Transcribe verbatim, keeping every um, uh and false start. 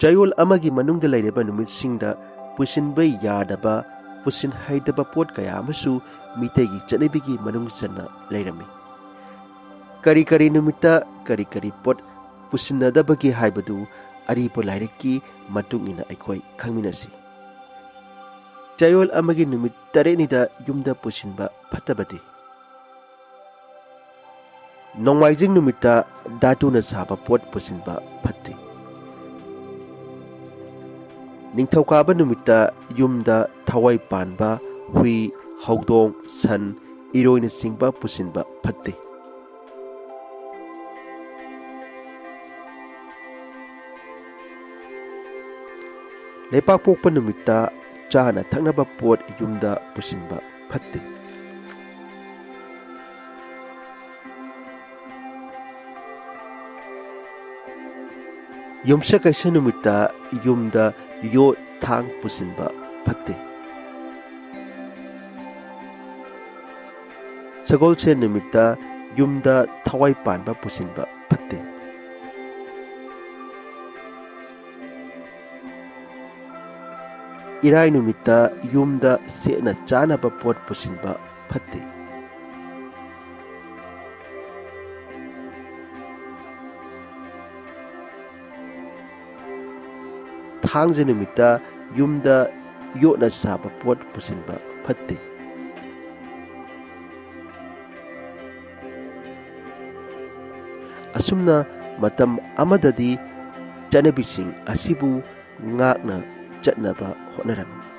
ꯆꯌꯣꯜ ꯑꯃꯒꯤ ꯃꯅꯨꯡꯗ ꯂꯩꯔꯤꯕ ꯅꯨꯃꯤꯠꯁꯤꯡꯗ ꯄꯨꯁꯤꯟꯕ ꯌꯥꯗꯕ, ꯄꯨꯁꯤꯟꯍꯩꯗꯕ ꯄꯣꯠ ꯀꯌꯥ ꯑꯃꯁꯨ ꯃꯤꯇꯩꯒꯤ ꯆꯠꯅꯕꯤꯒꯤ ꯃꯅꯨꯡ ꯆꯟꯅ ꯂꯩꯔꯝꯃꯤ꯫ ꯀꯔꯤ ꯀꯔꯤ ꯅꯨꯃꯤꯠꯇ ꯀꯔꯤ ꯀꯔꯤ ꯄꯣꯠ ꯄꯨꯁꯤꯟꯅꯗꯕꯒꯦ ꯍꯥꯏꯕꯗꯨ ꯑꯔꯤꯕ ꯂꯥꯏꯔꯤꯛꯀꯤ ꯃꯇꯨꯡ ꯏꯟꯅ ꯑꯩꯈꯣꯏ ꯈꯪꯃꯤꯟꯅꯁꯤ꯫ ꯆꯌꯣꯜ ꯑꯃꯒꯤ ꯅꯨꯃꯤꯠ ꯇꯔꯦꯠꯅꯤꯗ ꯌꯨꯝꯗ ꯄꯨꯁꯤꯟꯕ ꯐꯠꯇꯕꯗꯤ? ꯅꯣꯡꯃꯥꯏꯖꯤꯡ ꯅꯨꯃꯤꯠꯇ ꯙꯥꯇꯨꯅ ꯁꯥꯕ ꯄꯣꯠ ꯄꯨꯁꯤꯟꯕ ꯐꯠꯇꯦ꯫ ꯅꯤꯡꯊꯧꯀꯥꯕ ꯅꯨꯃꯤꯠꯇ ꯌꯨꯝꯗ ꯊꯋꯥꯏ ꯄꯥꯟꯕ ꯍꯨꯏ, ꯍꯧꯗꯣꯡ, ꯁꯟ, ꯏꯔꯣꯏꯅꯆꯤꯡꯕ ꯄꯨꯁꯤꯟꯕ ꯐꯠꯇꯦ꯫ ꯂꯩꯄꯥꯛꯄꯣꯛꯄ ꯅꯨꯃꯤꯠꯇ ꯆꯥꯅ ꯊꯛꯅꯕ ꯄꯣꯠ ꯌꯨꯝꯗ ꯄꯨꯁꯤꯟꯕ ꯐꯠꯇꯦ꯫ ꯌꯨꯝꯁꯀꯩꯁ ꯅꯨꯃꯤꯠꯇ ꯌꯨꯝꯗ ꯌꯣꯠ ꯊꯥꯡ ꯄꯨꯁꯤꯟꯕ ꯐꯠꯇꯦ꯫ ꯁꯒꯣꯜꯁꯦꯟ ꯅꯨꯃꯤꯠꯇ ꯌꯨꯝꯗ ꯊꯋꯥꯏ ꯄꯥꯟꯕ ꯄꯨꯁꯤꯟꯕ ꯐꯠꯇꯦ꯫ ꯏꯔꯥꯏ ꯅꯨꯃꯤꯠꯇ ꯌꯨꯝꯗ ꯁꯦꯠꯅ ꯆꯥꯅꯕ ꯄꯣꯠ ꯄꯨꯁꯤꯟꯕ ꯐꯠꯇꯦ꯫ ꯊꯥꯡꯖ ꯅꯨꯃꯤꯠꯇ ꯌꯨꯝꯗ ꯌꯣꯠꯅ ꯁꯥꯕ ꯄꯣꯠ ꯄꯨꯁꯤꯟꯕ ꯐꯠꯇꯦ꯫ ꯑꯁꯨꯝꯅ ꯃꯇꯝ ꯑꯃꯗꯗꯤ ꯆꯠꯅꯕꯤꯁꯤꯡ ꯑꯁꯤꯕꯨ ꯉꯥꯛꯅ ꯆꯠꯅꯕ ꯍꯣꯠꯅꯔꯝꯃꯤ꯫